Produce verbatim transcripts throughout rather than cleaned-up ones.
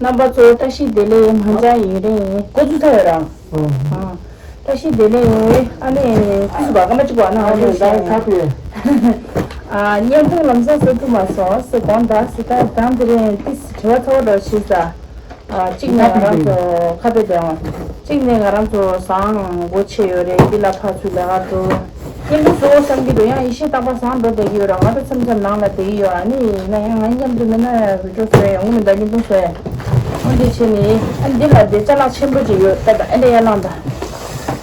རྣམ་པ་ཚོ་བཀྲ་ཤིས་བདེ་ལེགས། མ་འཇག་ཡིན་རེད། འགོ་ཚུགས་ཚར་ཡོད་ར། ཨ། བཀྲ་ཤིས་བདེ་ལེགས། ཨ་ནི་ཁུ་སུ་བ་ཀ་མ་གཅིག་པ་ན་ང་ཚོ་ཞེས། ཨ། བརྙན་ཐུང་ལམ་སང་གསོ་ཐུབ་མ་སོང་སེ་དགོངས་དག་སེ། ད་དང་དེ་རིང་ཏིས་དྲི་བ་ཚ་བོ་འགྲོ་ཞེས་ས། ཨ། གཅིག་ནས་ང་རང་ཚོ་ཁ་པེ་དེ་འོང་། གཅིག་ནས་ང་རང་ཚོ་བཟང་སྒོ་ཕྱེ་ཡོད་རེད། འདི་ལ་ཕར་ཚུར་ལས་ཀ་འགྲོ། སྐྱེ་འགྲོ་བཟོ་བསམ་གྱི་འདུག་ཡང་ཡེ་ཤེས་རྟག་པར་བཟང་འགྲོ་བསྡད་ཀྱི་ཡོད་ར། ང་ད་མཚམས་མཚམས་ནང་ལ་བསྡད་ཀྱི་ཡོད། ཨ་ནི་ཡིན་ན་ཡང་ང་མཉམ་དུ་མེད་ན་བི་ཌིའོ་བཟོ་ཡ་ཡོང་གི་མི་འདུག་བརྙན་ཐུང་བཟོ་ཡ། འོ་འདི་བྱས་ནི་ཨ་འདི་ལ་འདི་ཅ་ལག་ཆེན་པོ་ཅིག་ཡོད་ད། ད་ཨེ་འདྲ་ཡ་ལང་ད།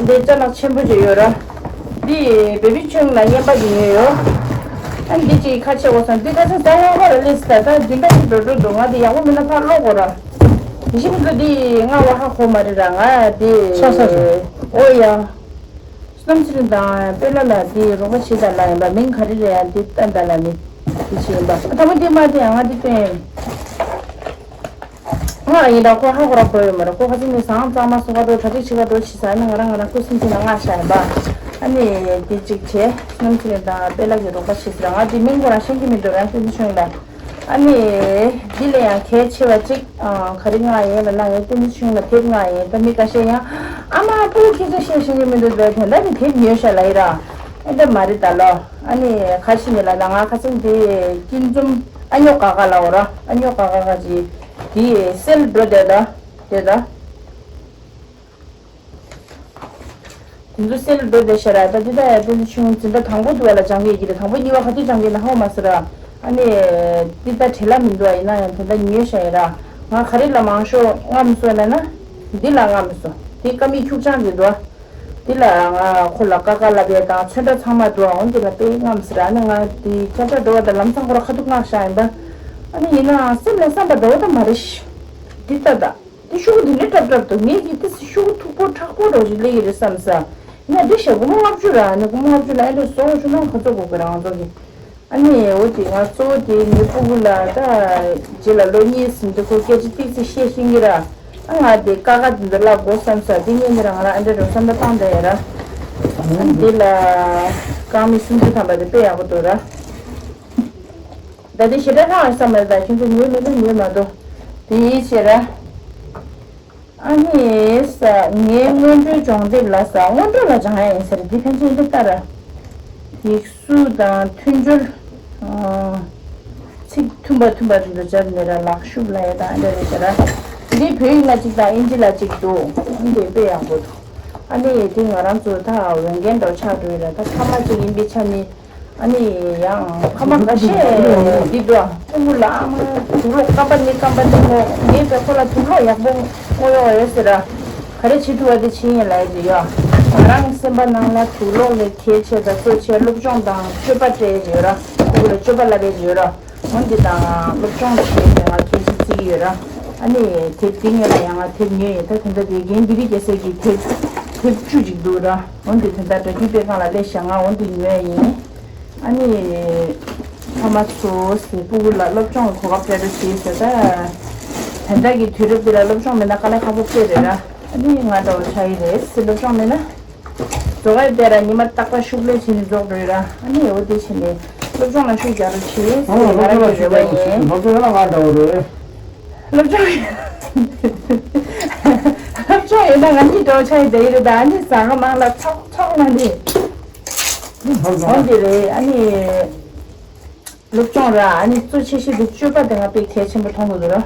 འདི་ཅ་ལག་ཆེན་པོ་ཅིག་ཡོད་ར། འདི་བེ་བི་ཆུང་ལ་རྔན་པ་ཅིག་ཉོས་ཡོད། ཨ་འདི་ཅིག་ཁ་ཕྱེ་དགོས་སམ། འདི་ཁ་སང་ཟ་ཡག་པ་ལ་སླེབས་ད། ད་བདུན་ཕྲག་གཅིག་འགྲོ་འགྲོ་འདུག་ང་འདི་ཡག་པོ་མིན་ན་ཕར་སློག་དགོས་ར། ཡེ་ཤེས་ཕུན་ཚོགས་འདི་ང་བ་ཧ་གོ་མ་རེད་ར། ང་འདི་ཆགས་ས་རེད། ཨོ་ཡ། བསོད་ནམས་ཚེ་རིང་དང་དཔལ་ལྷ་ལགས་འདི་རོགས་པ་བྱེད་ད་ལ་ཡིན་པ། མིང་ག་རེ་རེད་ཡ། འདི་བསྟན་ད་ལ་ནི་འདི་བྱེད་ཡིན་པ། ད་མ་འདི་མ་འདི་ཡང་ང་འདི་སྟོན་ཡིན། ང་ཡིན་ད་ཁོ་ཧ་གོ་ར་གོ་ཡོད་མ་རེད། ཁོ་ཁ་སང་ནས་ཟངས་གཙང་མ་བཟོ་ག་འགྲོ། གྲ་སྒྲིག་བྱེད་ག་འགྲོ་བྱེད་ས་ནི་ང་རང་ང་རང་ཁུ་སིམ་སིམ་ལ་མངགས་བཞག་ཡིན་པ། ཨ་ནི་འདི་གཅིག་བྱས། བསོད་ནམས་ཚེ་རིང་དང་དཔལ་ལྷ་གི་རོགས་པ་བྱེད་ཟེར། ང་འདི་མིང་ཁོ་རང་ཤེས་ཀྱི་མི་འདུག་རང་སེམས་ཆུང་ལ། ཨ་ནི། འདི་ལས་ཡང་གལ་ཆེ་བ་གཅིག་ཨ། ག་རེ་མངགས་ཡིན་ལབ་ན། ངའི་བསྟན་འཛིན་ཆུང་ལ་དེབ་མངགས་ཡིན། ད་མི་ཁ་ཤས་ཡང་ཨ་མ་སྤུ་གུ་སྐད་ཆ་བཤད་ཤེས་ཀྱི་མི་འདུག་པས། དེ་འདྲ་གི་དེབ་ཉོས་ཤག་ལབ་ཡིན་ར། ཨེ་འདྲ་མ་རེད་ད་ལོ། ཨ་ནི་ག་རེ་བྱས་ནས་ལབ་ན། ང་ཁ་སང་དེ་སྐྱིད་འཛོམས་ཨ་ཉོ་ཀ་ཀ་ལབ་འོ་ར། ཨ་ཉོ་ཀ་ཀ་ཀ་ཅིག་དེ་སེལ་འགྲོ་བསྡད་ད། དེ་ད། དེ་ཚོ་སེལ་འགྲོ་བསྡད་ཤག་ར། ད་འདི་ད་ཡ་དེ་ཚོ་ཆུང་འཛིན་གྲྭ་དང་པོ་དུ་བ་ལ་སྦྱང་གི་ཡོད་ཀྱི་རེད། དང་པོ་གཉིས་པ་ག་དུས་སྦྱང་གི་ཡོད་ན་ཧ་གོ་མ་སོང་ར། ཨ་ནི་འདི་ད་བྲེལ་ལ་མི་འདུག་ཨ། ཡིན་ན་ཡང་དེ་འདྲ་ཉོས་ཤག་ཡིན་ར། ང་ག་རེ་ལ་མང་ཤོས་རྔམ་སོང་ལབ་ན། འདི་ལ་རྔམ་སོང་། འདི་ཀ་མིག་འཁྱུག་ཆག་འདི་འདུག་འདི་ལ་ང་ཁོ་ལ་ཀ་ཀ་ལབ་ཡས་དང་ཚོན་ཁྲ་ཚང་མ་འདུག་འོ་འདི་ལ་དཔེ་རྔམ་སོང་ར། ཨ་ནི་ང་འདི་ཁྱབ་བསྒྲགས་འགྲོ་བ་དང་ལམ་སང་ཁོ་ར་ཁ་ཐུག་མངགས་ཤག་ཡིན་པ། ཨ་ནི་ཡིན་ནའང་སེམས་ལ་བསམ་པ་འདྲ་བོ་ད་མ་རེད་ཤག་འདི་ལྟ་ད། དེ་ཤོག་གུ་དེ་འདྲའི་འཁྲབ་འཁྲབ་འདུག་ངས་ཀྱིས་དེ་ཤོག་གུ་མཐུག་པོ་མཁྲེགས་པོ་འདྲ་བོ་ཞིག་སླེབས་ཀྱི་རེད་བསམ་ས། ཡིན་ན་དེ་ཞག་སྒོར་མོ་ལྔ་བཅུ་ར། ཨ་ནི་སྒོར་མོ་ལྔ་བཅུ་ལ་ཨེ་འདྲ་བཟོ་བ་བྱུང་ན་ཁོ་ཚོ་དགོས་ཀྱི་རེད་ང་ཚོ་གི། ཨ་ནི་འོ་དེ་ང་གཙོ་བོ་དེ་ངའི་སྤུ་གུ་ལ་ད་རྗེས་ལ་ལོ་གཉིས་ཟིན་དུས་ཁོ་སྐད་ཆ་ཏིག་ཙི་བཤད་ཤེས་ཀྱི་ར། ཨ་ང་དེ་ཀ་ཁ་དེ་ཚོ་བསླབ་དགོས་བསམ་ས། དེ་ངས་འདི་རང་རང་ཨེ་འདྲ་འགྲོ་བསམ་པ་བཏང་བསྡད་ཡོད་ར། ཨ་ནི་དེ་ལ་རྐང་མི་སུམ་ཅུ་ཐམ་པ་དེ་དཔེ་ཡག་པོ་འདུག་ར། ད་དེ་ཞེ་དྲག་ལྷག་བསམ་མེད་ད། ཁྱོད་ཚོ་ཉོས་མེད་ན་ཉོས་མ་འདུག་དེའི་ཕྱིར། ཨ་ནི་ས་ངའི་སྔོན་འགྲོའི་སྦྱོང་དེབ་ལ་ས་སྔོན་འགྲོ་ལ་སྦྱང་ཡ་ཡིན་ཟེར། འདི་ཕན་ཆད་འདི་ལྟར་ཡིག་གཟུགས་དང་མཐུན་སྦྱོར། ཨ། ཚིག་མཐུན་པ་མཐུན་པ་དེ་ཚོ་སྦྱར་ནས་ར་ལག་ཤུབས་ལ་ཡ་དང་འདྲ་རེད་ཟེར། འདི་བོད་ཡིག་ལ་གཅིག་དང་ཨིན་ཇི་ལ་གཅིག་འདུག་འདི་དཔེ་ཡག་པོ་འདུག་ཨ་ནི་དེ་ང་རང་ཚོ་ད་འོས་འགན་འདྲ་བོ་ཆགས་འགྲོ་ཡི་ར། ད་ཕ་མ་གཅིག་ཡིན་པའི་ཆ་ནས། ཨ་ནི་ཡང་ཕ་མ་འགའ་ཤས་འདི་འདྲ་སྤུ་གུ་ལ་ཨ་མ་དུག་ལོག་སྐམ་པ་ནི་སྐམ་པ་ནི་མོ། ངས་བས་ཁོ་ལ་དུག་ལོག་ཡག་པོ་སྔོག་ཡོང་ཡོད་ཟེར་ར། ག་རེ་བྱེད་ཐུབ་པ་དེ་བྱེད་ཡིན་ལབ་ཡ་ཅིག་ཡོད། ང་རང་སེམས་པ་ནང་ལ་དུག་ལོག་ལས་གལ་ཆེ་ད་གཙོ་ཆེ་སློབ་སྦྱོང་དང་སྤྱོད་པ་སྤྲད་ཡ་ཅིག་ཡོད་ར། སྤུ་གུ་ལ་སྤྱོད་པ་བསླབ་ཡ་ཅིག་ཡོད་ར། འོན་ཏེ་དང་སློབ་སྦྱོང་བྱས་ཏེ་ང་གལ་ཆེ་བརྩི་གི་ཡོད་ར། ཨ་ནི་དེབ་འདི་ཉོས་ལ་ཡང་ང་དེབ་ཉོས་ཡིན། ད་དེ་འདྲ་དེ་རྒན་བི་རི་རྒྱལ་སྲས་ཀྱི་དེབ་དེབ་བཅུ་ཅིག་འདུག་ར། འོན་ཏེ་དེ་འདྲ་འདྲ་རྒྱུད་སྤེལ་ཁང་ལ་སླེབས་ཤག་ང་འོན་ཏེ་ཉོས་ཡིན། ཨ་ནི། ཕ་མ་ཚོ་སི་སྤུ་གུ་ལ་སློབ་སྦྱོང་གི་གོ་སྐབས་སྤྲད་རོགས་བྱེད་ཟེར་ད། ད་ལྟ་གི་དུས་རབས་འདི་ལ་སློབ་སྦྱོང་མེད་ན་དཀའ་ལས་ཁག་པོ་དཔེ་རེད་ར། ཨ་ནི་ང་འདྲ་བོ་ཆགས་ཡི་རེད་སི་སློབ་སྦྱོང་མེད་ན། རྫོགས་ཡ་དེ་ར་ཉི་མ་རྟག་པར་ཤུགས་ལས་བྱས་ནས་རྫོགས་འགྲོ་ཡི་ར། ཨ་ནི་འོ་དེ་བྱས་ནས་སློབ་སྦྱོང་ལ་ཤུགས་རྒྱག་རོགས་བྱེད་ཟེར་ང་རང་གི་རེ་བ་ཡིན། སློབ་སྦྱོང་ཡོད་ན་ང་འདྲ་བོ་རེད། སློབ་སྦྱོང་ཡོད། སློབ་སྦྱོང་ཡོད་ན་ང་གཉིས་འདྲ་བོ་ཆགས་ཡི་དེ་ཡི་རེད་ད། ཨ་ནི་ཟ་ཁང་ནང་ལ་ཚོགས་ཚོགས་ལ་ནི། འོན་ཏེ་རེད། ཨ་ནི་སློབ་སྦྱོང་ར། ཨ་ནི་གཙོ་ཆེ་ཤོས་དེ་སྤྱོད་པ་དེ་ང་དཔེ་གལ་ཆེན་པོ་མཐོང་གི་འདུག་ར།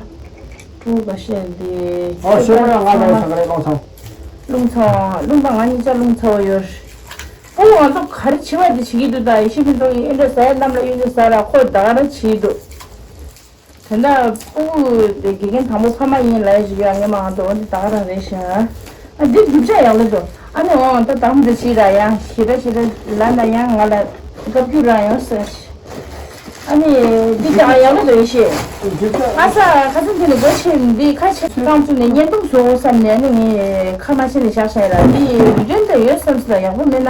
སྤུ་གུ་འགའ་ཤས་འདི་ཨོ་ཤེས་པ་ཡང་ང་ལ་ས་ག་རེ་ལོང་ཚང་། རླུང་ཚ་བ། རླུང་པ་ང་གཉིས་ཆ་རླུང་ཚ་བ་ཡོད། སྤུ་གུ་ང་ཚོ་ག་རེ་བྱེད་པ་དེ་བྱེད་ཀྱི་འདུག་ད་ཡེ་ཤེས་ཕུན་ཚོགས་ཡིན་ཨེ་འདྲ་ཟ་ཡ་གནམ་ལ་གཡུག་ནས་ཟ་ར། ཁོ་ད་ག་རང་བྱེད་ཀྱི་འདུག་དེ་འདྲ་སྤུ་གུ་དེ་དགེ་རྒན་དང་པོ་ཕ་མ་ཡིན་ལབ་ཡ་ཞིག་ཡོད། ངས་མ་འོང་དུ་འོན་ཏེ་ད་ག་རང་རེད་ཤག་ཨ་འདི་རྒྱུ་ཆ་ཡག་ལེ་འདུག་ཨ་ནི་འོང་ད་དང་འདི་བྱེད་ར་ཡང་ཞེ་དྲག་ཞེ་དྲག་ལབ་ན་ཡང་ང་ལ་བཀའ་བཀྱོན་རང་ཡོང་ཟེར། ཨ་ནི་འདི་ཀྱང་ཡག་ལེ་འདུག་ཡེ་ཤེས། ཨ་ས་ཁ་སང་དེ་ནི་སྒོ་ཕྱེ་འདི་ཁ་ཕྱེ་རྐང་བཙུགས་ནས་བརྙན་ཐུང་བཟོ་འོ་བསམ་ནས་ཨ་ནི་ངས་ཁ་མ་ཕྱེ་ནས་བཞག་བཞག་ཡིན་ར། འདི་རིན་དུ་ཡོད་བསམ་སོང་ད་ཡག་པོ་མེད་ན།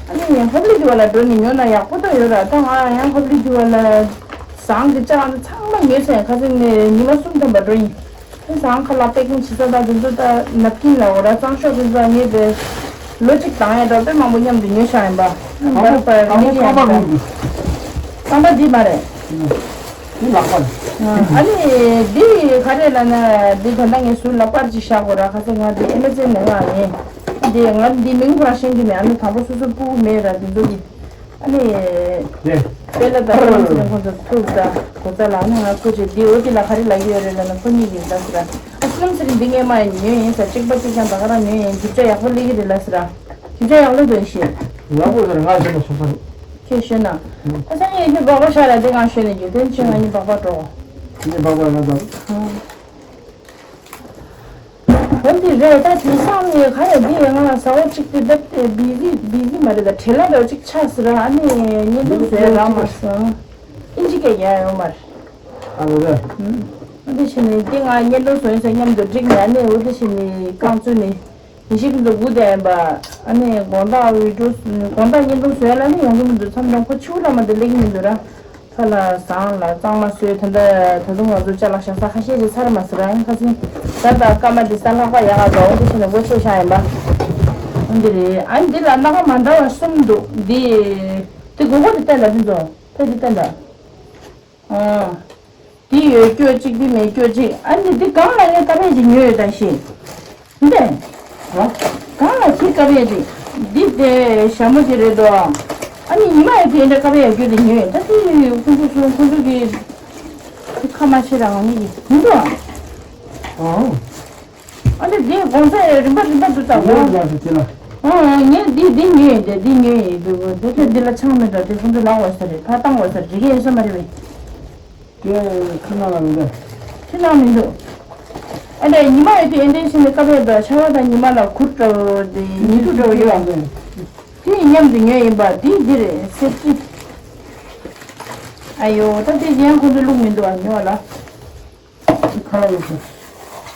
ཨ་ནི་ཧོབ་ལི་དུ་བ་ལ་འགྲོ་ནི་ཉོ་ན་ཡག་པོ་ད་ཡོད་ར། ད་ང་ཡང་ཧོབ་ལི་དུ་བ་ལ་ཟངས་ཀྱི་ལྕགས་ཚང་མ་ཉོས་ཚེ་ཁ་སང་ནས་ཉི་མ་གསུམ་ཐམ་པ་འགྲོ་ཡིན། ཨ་ཟངས་ཁ་ལག་པེ་ཀིང་བྱེད་ས་ད་དེ་ཚོ་ད་ནབ་ཀིན་ལ་འོ་ར་གཙང་ཤོག་དེ་ཚོ་ངས་པའི་ལོ་གཅིག་དང་ཡ་འདྲ་དཔེ་མང་པོ་མཉམ་དུ་ཉོས་བཞག་ཡིན་པ། ཨ་འདར་པ་ངས་ཡང་རྐང་པ་འདི་མ་རེད། འདི་ལག་པ་རེད། ཨ་ནི་འདི་ག་རེ་ལབ་ན་འདི་ད་ལྟ་ངས་ཟུར་ལག་པར་ཅིག་བཞག་དགོས་ར། ཁ་སང་ང་འདི་ཨེ་མ་ཛོན་ནས་མངགས་ཡིན། འདི་ང་འདི་མིང་ཁོ་རང་ཤེས་ཀྱི་མེད། ཨ་ནི་དང་པོ་སོ་སོ་སྤུ་གུ་མེད་ར་དེ་ཚོ་གི། ཨ་ནི། དེ། དཔེ་ལ་ད་སུམ་ཚེ་རིང་ཁོ་ཚོ་ཐུག་ད་གོ་ཚ་ལ། ཨ་ནི་ང་ཁོ་ཅེ་འདི་འོ་འདི་ལ་ག་རེ་ལབ་ཀྱི་ཡོད་རེད་ལབ་ན་ཁོ་གཉིས་ཀྱིས་ལབ་ཟེར་ར། ཨ་སུམ་ཚེ་རིང་འདི་ངས་མ་ཉོས་ཡིན་ཟེར། གཅིག་པ་གཅིག་རྐྱང་ད་ག་རང་ཉོས་ཡིན། རྒྱུ་ཆ་ཡག་པོ་སླེབས་ཀྱི་རེད་ལབ་ཟེར་ར། རྒྱུ་ཆ་ཡག་ལོས་དོན་ཤེས། ཡག་པོ་ཟེར་ང་ཤེས་ན་སོ་སོ་རེད། ཁྱེད་ཤོད་ན། ཨ་སང་ཉིན་ཡིན་གྱི་སྦག་སྦག་ཤ་ར་དེ་ང་ཤོད་ནས་རྒྱུ་དོན་ཆེ་ང་གཉིས་སྦག་སྦག་འགྲོ། ངས་སྦག་སྦག་ང་འགྲོ། འོན་ཏེ་རེད་ད། དེང་སང་ནི་ག་རེ་འདི་ཡང་ང་ཟ་བ་གཅིག་པུ་བསྡད་དེ་བི་ཟི་བི་ཟི་མ་རེད་ད། བྲེལ་བ་འདྲ་གཅིག་ཆགས་ཟེར་ར། ཨ་ནི་བརྙན་ཐུང་བཟོས་རག་མ་སོང་། ཨིན་ཇི་སྐད་རྒྱག་ཡོད་མ་རེད། ཨ་ལོ་རེད། ཨ་འདི་བྱས་ནས་འདི་ང་བརྙན་ཐུང་བཟོས་ཡིན་ས་མཉམ་དུ་བསྒྲིགས་ནས། ཨ་ནི་འོ་འདི་བྱས་ནས་རྐང་བཙུགས་ནས་ཡིན་ཤེས་ཀྱི་འདུག་སྒུག་བསྡད་ཡིན་པ། ཨ་ནི་དགོང་དག་བི་ཌིའོ་དགོང་དག་བརྙན་ཐུང་བཟོས་ལ་ནི་ཡོང་གི་མི་འདུག་མཚམས་དང་པོ་ཕྱུགས་ལ་མ་འདི་སླེབས་ཀྱི་མི་འདུག་ར། ཁ་ལག་ཟངས་ལ་གཙང་མ་བཟོས། ད་ལྟ་ད་དུང་ང་ཚོ་ཅ་ལག་བཞག་ས་ཁ་ཤས་ཤིག་ཚར་མ་ཟེར་ར། ཁ་སང་ད་ད་སྐར་མ་འདི་ས་ལྷག་པ་ཡག་ག་འདུག་འོ་འདི་བྱས་ནས་སྒོ་ཕྱེ་བཞག་ཡིན་པ། འོ་འདི་རེད། ཨ་འདི་ལ་སྣ་ཁ་མ་འདྲ་བ་གསུམ་འདུག་འདི་འདི་སྒོར་སྒོར་འདི་བསྟན་ད། འདི་ཚོ་ཕ་འདི་བསྟན་ད། ཨ། འདི་ཡོད་སྐྱོ་གཅིག་འདི་མེད་སྐྱོ་གཅིག་ཨ་ནི་འདི་སྒང་ལ་ངས་ཀ་བས་ཅིག་ཉོས་ཡོད་ད་ཤི། འདི། ཨ། སྒང་ལ་ཁྱི་ཀ་བས་ཅིག་འདི་དེ་ཞྭ་མོ་དེ་རེད་དོ། ཨ་ནི་ཉི་མ་ཡོད་དེ་འདྲ་ཀ་བས་ཡོད་རྒྱུ་དེ་ཉོས་ཡོད་ད། དེ་ཁོང་ཚོ་སོང་ཁོང་ཚོ་གི་ཁ་མ་ཤེས་རང་ངེད་ཀྱི་མི་འདུག་ཨ། ཨ་ནི་འདི་དགོང་ས་རིམ་པ་རིམ་པ་འདུག་ད་ངོ་། ངས་འདི་འདི་ཉོས་ཡོད་དེ་འདི་ཉོས་ཡོད་དེ་འདི་ལ་ཆང་མི་འདྲ་དེ་ཁོང་ཚོ་ལག་འོ་ས་རེད། ཕ་བཏང་འོ་ས་རེད། རིག་གི་ཡོད་ས་མ་རེད་པས། དེ་ཁྱི་ནང་ལ་མི་འདུག་ཁྱི་ནང་མི་འདུག་ཨ་ལས་ཉི་མ་ཡོད་དུས་ཨེ་འདྲའི་ཕྱིན་ནས་སྐབས་ཡོད་དུས་ཆར་པ་དང་ཉི་མ་ལ་གུར་འདྲ་བོ་དེ་ཉི་གདུགས་འདྲ་བོ་ཡོད་པ། དེ་མཉམ་དུ་ཉོས་ཡིན་པ་དེ་འདི་རེད་སེར་ཁྱི། ཨ་ཡོ་ད་དེ་གཞན་ཁོང་ཚོ་བླུགས་མི་འདུག་ཨ་ཉོ་བ་ལ། ཁ་ལག་ཡོད་ཚོ།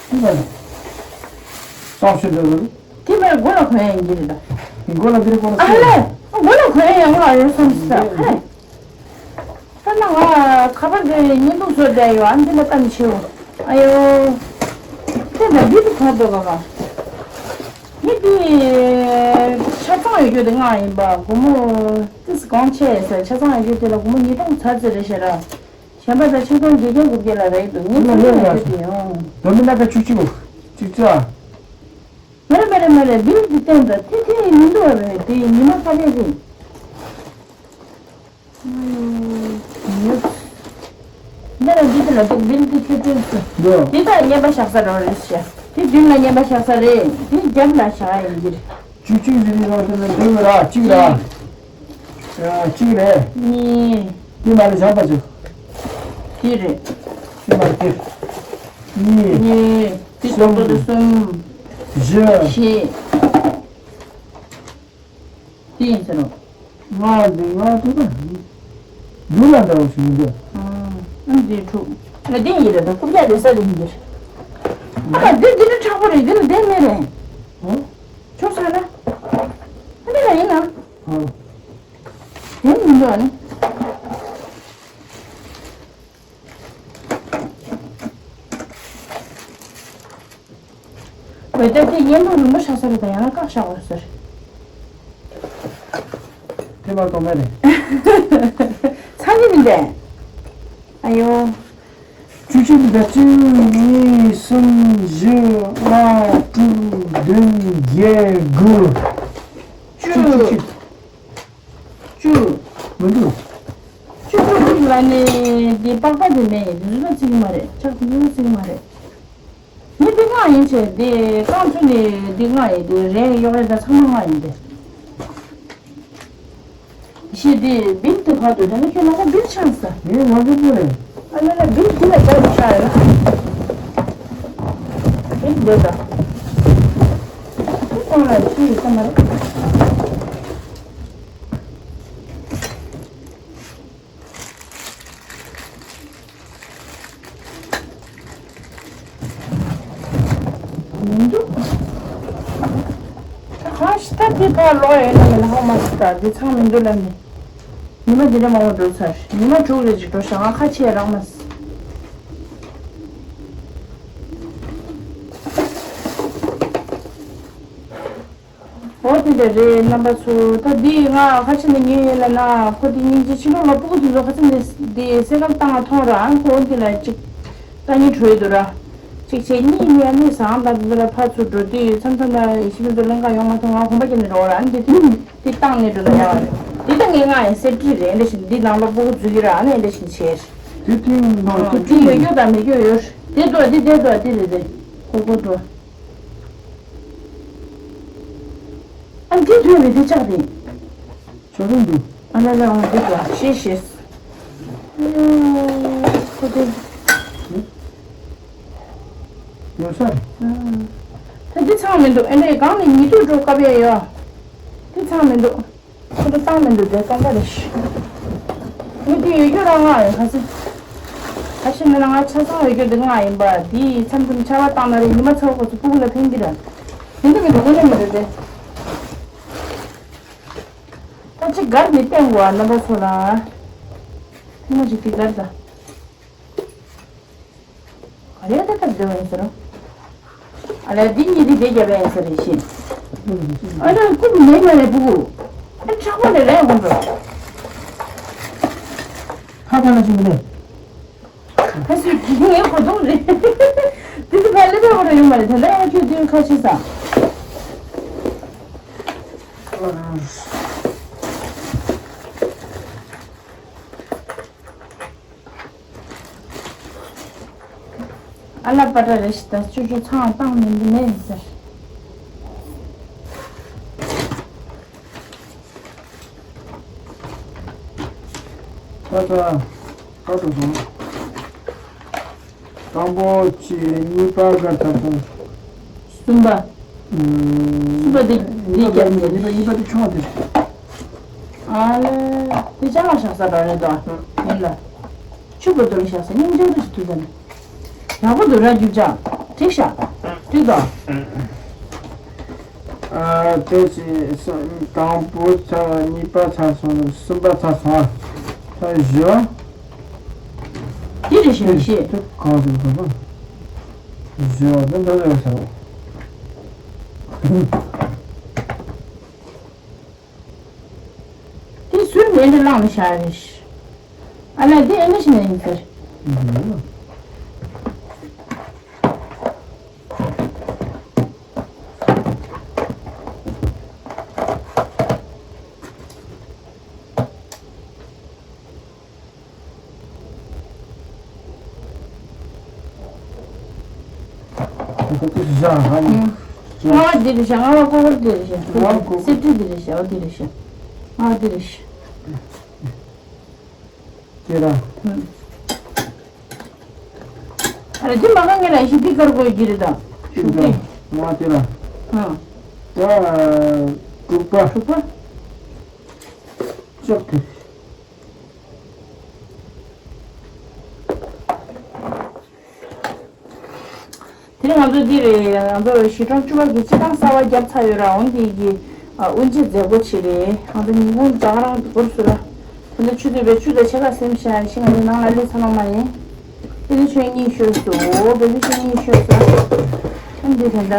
ཅི་ལ་ལ། སྟོབས་ཤུགས་འདྲ་བོ། དེ་མར་མགོ་ལ་གོན་ཡ་ཡིན་གྱི་རེད་ད། མགོ་ལ་འདིར་གོན་ཨ་ལས། མགོ་ལ་གོན་ཡ་ཡང་ང་རེད་བསམ་སི་ད་ཨ་ལས། ད་ན་ང་ཁ་པར་དེ་བརྙན་ཐུང་བཟོ་བསྡད་ཡོད། ཨ་འདི་ལ་ལྟ་མི་ཤེས་འོ། ཨ་ཡོ། དེ་ན་འདི་དུ་ག་འདོད་ག་ག་ངས་འདི་ཆ་ཚང་ཡོད་རྒྱུ་དེ་མངགས་ཡིན་པ། སྒོར་མོ་ཏིས་གང་ཆེ་ཟེར། ཆ་ཚང་ཡོད་རྒྱུ་དེ་ལ་སྒོར་མོ་ཉིས་སྟོང་ཚར་ཙམ་རེད་ཤག་ར། གཞན་པ་དང་ཆིག་སྟོང་བརྒྱད་བརྒྱ་དགུ་བརྒྱ་ལ་རེད་འདུག་ངས་ཚོད་ལྟ་ཡོད་རྒྱུ་དེ་ཡོང་། དོན་མི་སྣ་ཁ་བཅུ་གཅིག་གཅིག་ཙམ། མ་རེད་མ་རེད་མ་རེད། བིལ་འདི་བསྟན་ད་དེ་དེ་མི་འདུག་བ་རེད། དེ་ཉི་མ་ཁ་པས་རེད། ཨ་ཡོ། ཉོ། འདི་ལ་འདི་དེ་ལ་འདུག་བིལ་འདི་ཁྱེད་སྟོན་སོ། འདི་ད་རྔན་པ་བཞག་ས་རང་རེད་ཤག་དེ་མདུན་ལ་རྔན་པ་བཞག་ས་རེད། དེ་རྒྱབ་ལ་བཞག་ཡིན་གྱི་རེད། བཅུ་གཅིག་ཟེར་ནི་རང་དེ་ལ་འདུག་ར་གཅིག་ར། ཨ་གཅིག་རེད། གཉིས། དེ་མ་ལ་བཞག་པ་ཅིག་དེ་རེད། དེ་མ་ལ་དེ། གཉིས། གཉིས། དེ་གཙོ་བོ་དེ་གསུམ། བཞི། བཞི། དེ་ཡིན་ཟེར་རོ། ང་འདི་ང་ཐུག་ད། འདུག་ལ་འདྲ་བོ་ཞིག་མི་འདུག་ཨང་། ཨ་འདི་འཁྲུག་ཨ་འདི་ཡིན་རེད་ད། རྐུབ་བཀྱག་རེད་ས་རེད་ཡིན་འདིར། ཨ་འདི་འདི་འདྲ་མཁྲེགས་པོ་རེད། འདི་ལ་བསྡད་མེད་རེད། ཨོ། ཆོག་ས་ལ། ཨ་འདི་ལ་ཡིན་ན། ཨོ། དེ་མི་འདུག་ཨ་ནི། བོད་ལྟ་དེ་ཉན་པོ་རིང་པོ་ཆགས་ས་རེད་ད། ཡང་ན་བཀག་བཞག་དགོས་ས་རེད། དེ་མ་གཏོགས་མེད་རེད། ཚ་གི་མི་འདས། ཨ་ཡོ། བཅུ་གཅིག་འདི་ག་གཅིག་གཉིས་གསུམ་བཞི་ལྔ་དྲུག་བདུན་བརྒྱད་དགུ། བཅུ། བཅུ་གཅིག་བཅུ། མི་འདུག་བཅུ་དྲུག་ལ་ནི་འདི་པགས་པ་དེ་མེད། འདི་ཚོ་ལ་བརྩི་གི་མ་རེད། ཆག་འདི་ཚོ་ལ་བརྩི་གི་མ་རེད། ངས་འདི་མངགས་ཡིན་བྱས། འདི་རྐང་ཚུགས་ནས་འདི་མངགས་ཡིན། འདི་རས་གཡོག་རས་དང་ཚང་མ་མངགས་ཡིན་ཏེ། ཞེས་འདི་བིལ་དེ་བར་དུ་ད་ནི་ཁྱོད་ལ་ཁོ་བིལ་ཆགས་ས། ངས་ང་ཚོ་པོ་རེད། ཨ་ལ་ལ་བིལ་འདི་ལ་བར་དུ་ཆགས་ཡོད། བིལ་འདི་ད། ཁོང་ལ་ཤི་ཡོད་ས་མ་རེད། མི་འདུག་ད་གང་ཞིག་ད་འདི་ཕར་ལོག་ཡོད་ན་མི་ལ་ཧ་མ་སི་ད་འདི་ཚང་མི་འདུག་ལ་ནི། ཉི་མ་འདི་འདྲ་མང་པོ་འགྲོ་ཚར། ཉི་མ་དྲུག་རེ་ཅིག་འགྲོ་ཤག་ང་ཁ་ཕྱེ་རག་མ་སི། འོ་དེ་ དེ་རེད་རྣམ་པ་ཚོ། ད་འདི་ང་ཁ་ཆེ་ནས་ཉོས་ཡོད་ལ་ན། ཁོ་འདི་སྙིང་རྗེ། ཕྱི་ལོགས་ལ་སྤུ་གུ་དེ་ཚོ་ཁ་ཚ་ནས་འདི་སེམས་ཁམས་བཏང་བ་མཐོང་ར། ཨ་ཁོ་འདི་ལ་ཅིག་ལྟ་ཉིན་བྲོས་འདུག་ར། ཅིག་བྱས་གཉིད་མི་ཡ་ནི་བཟང་ད་འདི་ལ་ཕར་ཚུར་འགྲོ་དུས་མཚམས་མཚམས་ལ་ཡེ་ཤེས་ཕུན་ཚོགས་ལེན་ག་ཡོང་མ་ཐུབ། ང་གོམ་པ་བརྒྱབ་ནས་འགྲོ་ར། ཨ་འདི་དུས་འདི་བཏང་ནས་འགྲོ་ན་ཡག་རེད། འདི་ད་ངས་ང་ཡང་སེབ་ཀྲི་རེད། འདི་བཞིན་འདི་ནང་ལ་སྤུ་གུ་འཛུལ་གྱི་ར། ཨ་ནི་འདི་བཞིན་བྱས། དེ་དེ་ནང་དེ་འདི་ཡོད་རྒྱུ་དང་མེད་རྒྱུ་ཡོད། དེ་འགྲོ་འདི་དེ་འགྲོ་འདི་རེད་དེ། ཁོ་ཁོ་འགྲོ། ཨ་འདི་དུས་རེད་དེ་ཆགས་དེ། ཆོག་རུང་འདུག་ཨ་ལ་ལ་འོང་འདི་འགྲོ་ཤེས་ཤེས། ཁོ་དེ། ཡོད་ས་རེད། ད་འདི་ཚང་མི་འདུག་ཨེ་འདྲའི་སྒང་ནས་ཉི་དུག་འགྲོ་སྐབས་ཡ་ཡོད། འདི་ཚང་མི་འདུག་ཁོ་ཚོ་བཏང་མི་འདུག་དེ་སྟོང་པ་རེད། ངས་འདི་ཡོད་རྒྱུ་རང་ང་ཡིན་ཁ་སང་། ཁ་ཤས་ནས་ང་ཆ་ཚང་ཡོད་རྒྱུ་འདི་ང་ཡིན་པ། འདི་མཚམས་མཚམས་ཆར་པ་བཏང་ན་རེད། ཉི་མ་ཚ་བོ་ཁོ་ཚོ་སྤུ་གུ་ལ་ཕན་གྱི་རེད། དེ་འདྲ་མི་འདུག་དངོས་གནས་མི་འདུག་དེ། ད་ཅི་གར་མི་བསྟན་གོ་ཨ་རྣམ་པ་ཚོ་ལ། ཐེངས་མ་ཅིག་དེ་གར་ད། ག་རེ་ད་ལྟ་བདེ་བ་ཡིན་ཟེར་རོ། ཨ་ལས་འདི་གཉིས་འདི་བདེ་རྒྱབ་ཡིན་ཟེར་རེ་བཞིན། ཨ་ལས་རྐུབ་མེད་མ་རེད་སྤུ་གུ། ཨ་ཁྲག་པ་ལས་རེད་དགོངས་པ། ཧ་པ་ན་ཅི་མི་ནས། ཁ་སུས་ངའི་གོ་དོང་རེད། དེ་ཚོ་ཕར་ལེ་བ་བ་ར་ཡོང་མ་རེད། ད་ལྟ་ཡང་ཁྱོད་དུས་ཁ་ཆེ་ས། ཨ་ལ་པ་ཏྲ་རེ་ཞིག་ད་ཅུ་ཅུ་ཚང་བཏང་མི་འདི་མེད་ཟེར། ད་ད་ད་དུ་སོང་། དང་པོ་གཅིག་གཉིས་པ་ག་ད་སོང་། གསུམ་པ། གསུམ་པ་འདི་འདི་རྒྱབ་ནས། གཉིས་པ་གཉིས་པ་འདི་ཆུང་བ་འདི། ཨ་ལེ། འདི་ཅང་ལ་བཞག་ས་ར་རེད་དོ། ཡིན་ལ། ཆུ་བུ་དུ་ལ་བཞག་ས་སྙིང་རྗེ་འདི་ཞིག་ཐུག་ས་ནས། ཡག་པོ་འདུག་ར་རྒྱུ་ཆ། འགྲིག་ཤག་འགྲིག་དོ། ཨ་དེ་ཅི་ས་དང་པོ་ཚར་བ། གཉིས་པ་ཚར་སོང་། གསུམ་པ་ཚར་སོང་། ཚར་བཞི་བ། འདི་རེད་ཤག་ཤེས། དེ་གང་ཟེར་གོ་བ། བཞི་བ་འདི་འདི་རེད་ཤག་དེ་སུས་ནས་འདི་བླངས་ནས་བཞག་རེད། ཨ་ལས་འདི་ཨེ་འདྲ་ཞིག་ནས་ཡིན་ཟེར། ང་འདི་རེད་ཤག་ང་ལ་ཀོ་ཀོར་འདི་རེད་ཤག་ང་ཀོ་ཀོར། སེ་ཏྲི་འདི་རེད་ཤག་འོ་འདི་རེད་ཤག་ང་འདི་རེད་ཤག་ཁྱེད་རང་། ཨ་རེ་དེ་མ་ག་ངེད་ལ་ཞི་བདེ་དཀར་དགོས་ཀྱི་རེད་ད། ཤུགས་ཏེ། ང་ཁྱེད་རང་། ད་དྲུག་པ། དྲུག་པ། ལྕགས་དེ། དེ་ང་ཚོ་འདི་རེད། ང་ཚོ་གཞིས་གྲོང་བཅུ་པ་གི་སྤྱི་བཏང་གསར་པ་བརྒྱབ་ཚར་ཡོད་ར། འོན་ཏེ་གི་དབུ་འབྱེད་མཛད་སྒོ་ཅིག་རེད། ང་ཚོ་ཉིན་གུང་ཛ་ག་རང་འགོར་སོང་ར། དེ་ནས་ཆུ་ཚོད་པའི་བཅུ་དང་ཕྱེད་ཀ་ཟིན་ཤག་ཤིང་ང་ཚོ་ནང་ལ་སླེབས་ཚར་ལོང་མ་ཡིན། དེ་ནས་ཆོས་གཉིད་ཤོར་སོང་། བེ་བི་ཆོས་གཉིད་ཤོར་སོང་། ཨ་འདི་དེ་འདྲ།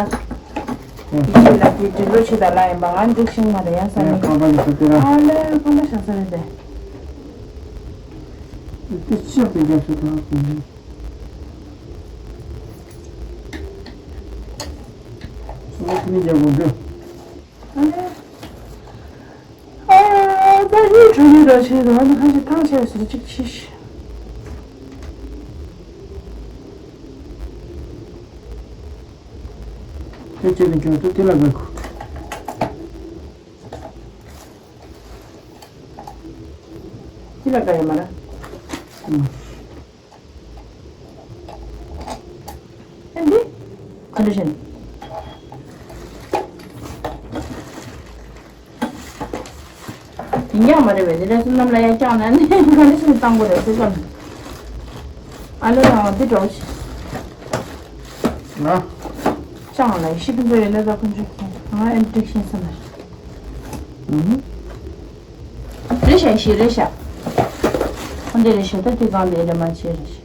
ཡེ་ཤེས་ལགས་ཀྱིས་འགྲུལ་བློ་ཆེ་དང་ལ་ཡིན་པ། ང་འགྲིག་ཤིང་མ་རེད་ཡ་ས་ནས། ཁང་པ་ནས་ཚུར་སྟེར་ར། ཨ་ལེ་ཁང་པ་བཞག་ས་རེད་དེ། དེ་ཕྱིར་དེ་རྒྱབ་སུ་ཐོན་ཡིན། ང་ཁྱིམ་རྒྱག་དགོས་འདུག་ཨ་ལེ། ཨ་ད་ཡིད་གྲོལ་ཡིད་ར་ཆེ་དང་ཨ་ནི་ཁ་ཤས་ཐང་ཆད་ཟེར་གཅིག་ཆེ་ཤི། དེ་བྱས་ནས་ཁྱོད་ཚོ་དེ་ལ་དགའ་ཁུ། དེ་ལ་དགའ་ཡོད་མ་ར། ཨ་འདི། ག་འདྲ་བྱས་ནས། ཡིན་ཡང་མ་རེད་པས། འདི་འདྲ་སེམས་ནང་ལ་ཡ་བཅངས་ན་ནི་ག་འདྲ་བྱས་ནས་བཏང་དགོས་རེད་ཟེར་བསམ། ཨ་ལེ་རང་འདི་འདྲ་བོ་ཞིག་ང་། བཅངས་ལ་ཡི་ཤི་ཀུན་པོ་ཡོད་ན་ད་ཀུན་སྤྱོད་ཁྱེད་ང་ཨེམ་ཀྲིག་ཤིང་ས་མ་རེད། ཨུ་ཧུ། རེད་ཤག་ཤི་རེད་ཤག་ཁོ་འདི་རེད་ཤག་ད་དེ་གང་ལས་རེད་མ་བྱེད་རེད་ཤག་